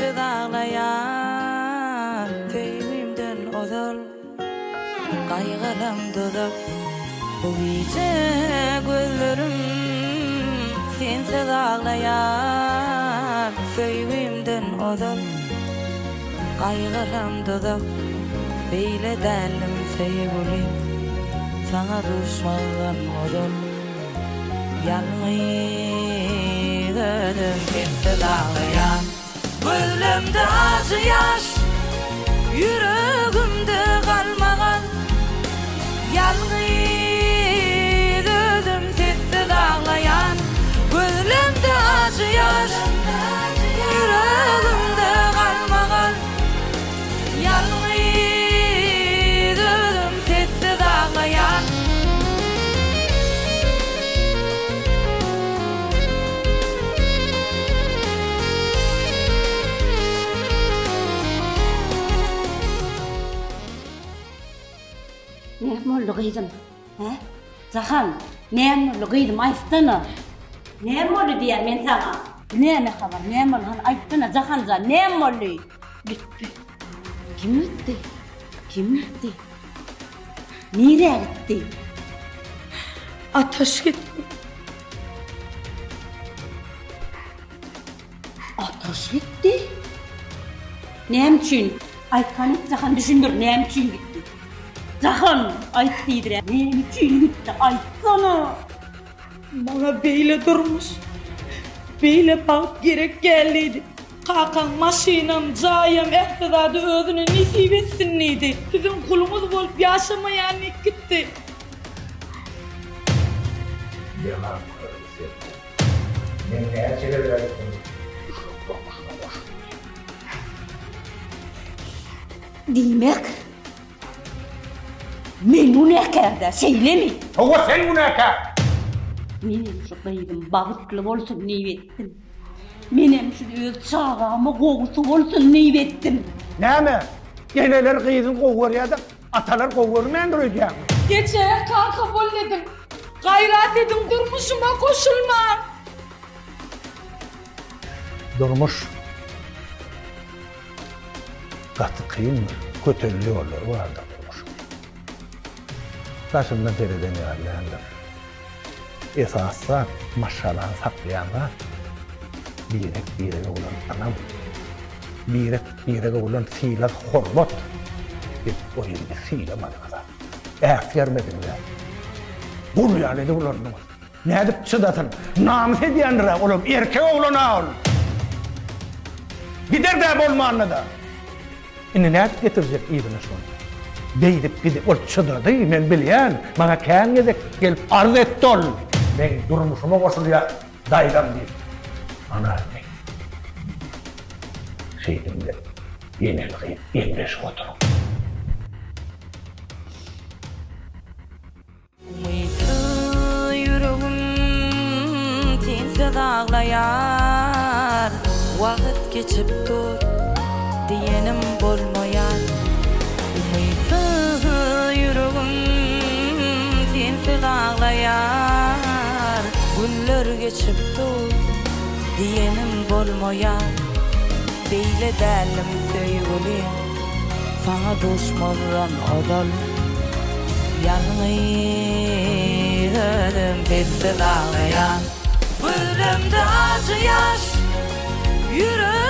Sensiz aglaýan söýgimden ozal Gaýgylam duzak Bu gije gözlerim Sensiz aglaýar Söýgimden ozal Gaýgylam duzak Beýle däldim söýgülim Saňa duşmazdan ozal Ýalňyz özüm sensiz aglaýan Gözlemde ajy ýaş, ýüregimde galmagal. Ýalňyz özüm sessiz aglaýan. Gözlemde ajy ýaş, ýüregimde galmagal. Ýalňyz özüm sessiz aglaýan. Näme boldy gyzym? Hä? Jahan, näme boldy gyzym aýtsana. Näme boldy diýýän men saňa? Näme habar, näme boldy hany aýtsana Jahanjan, näme boldy? Gitdi. Kim gitdi? Kim gitdi? Nirä gitdi? Ataş gitdi. Ataş gitdi? Näme üçin? Aýt hany, Jahan düşündir, näme üçin gitdi? Jahan, aýt diýdirä. Näme üçin gitdi, aýtsana. Maňa beýle durmuş, beýle bagt gerek däl diýdi. Kakaň maşynam, jaýam, ähli zady özüne nesip etsin diýdi. Siziň guluňyz bolup ýaşamaýan diýip gitdi. Ýalan gördi senden. Men näçe gezek aýtdym, şunuň durmuşyna goşul diýip. Diýmek, men günäkär-dä, şeýlemi? Hawa, sen günäkär! Menem şu gyzym bagtly bolsun diýip etdim. Menem şu öz çagama gowusy bolsun diýip etdim. Näme, eneler gyzyny gowy görýär-de, atalar gowy görmändir öýdýäňmi? Geçäge kaka bol ediň. Gaýrat ediň durmuşyma goşulmaň. Durmuş gaty kyndyr, kötelli ýollary bardyr durmuşyň. Daşyndan sereden ýaly däldir. Esasy zat, maşgalany saklaýan zat birek-birege bolan ynam, birek-birege bolan sylag-hormat. Siz o ýigidi sylamadyňyz-a, äsgermediňiz-ä. Gul ýaly edip ulandyňyz. Nädip çydasyn? Namys edýändir-ä olam, erkek oglan-a ol. Gider-dä bolmanda-da. Indi nädip getirjek yzyna şony? Beýdip gidip, ol çydady, men bilýän, maňa kän gezek gelip arz etdi ol. Meň durmuşyma goşulýar daýzam diýip. Ana indi. Şeýdiň-de, eneli-gyz emleşip oturyň. Umytsyz ýüregim sensiz aglaýar Wagt geçip dur diýenim bolmaýar Umytsyz ýüregim sensiz aglaýar Günler geçip dur diýenim bolmaýar Beýle däldim söýgülim Saňa duşmazdan ozal Ýalňyz özüm sessiz aglaýan. Gözlemde ajy ýaş, ýüregim.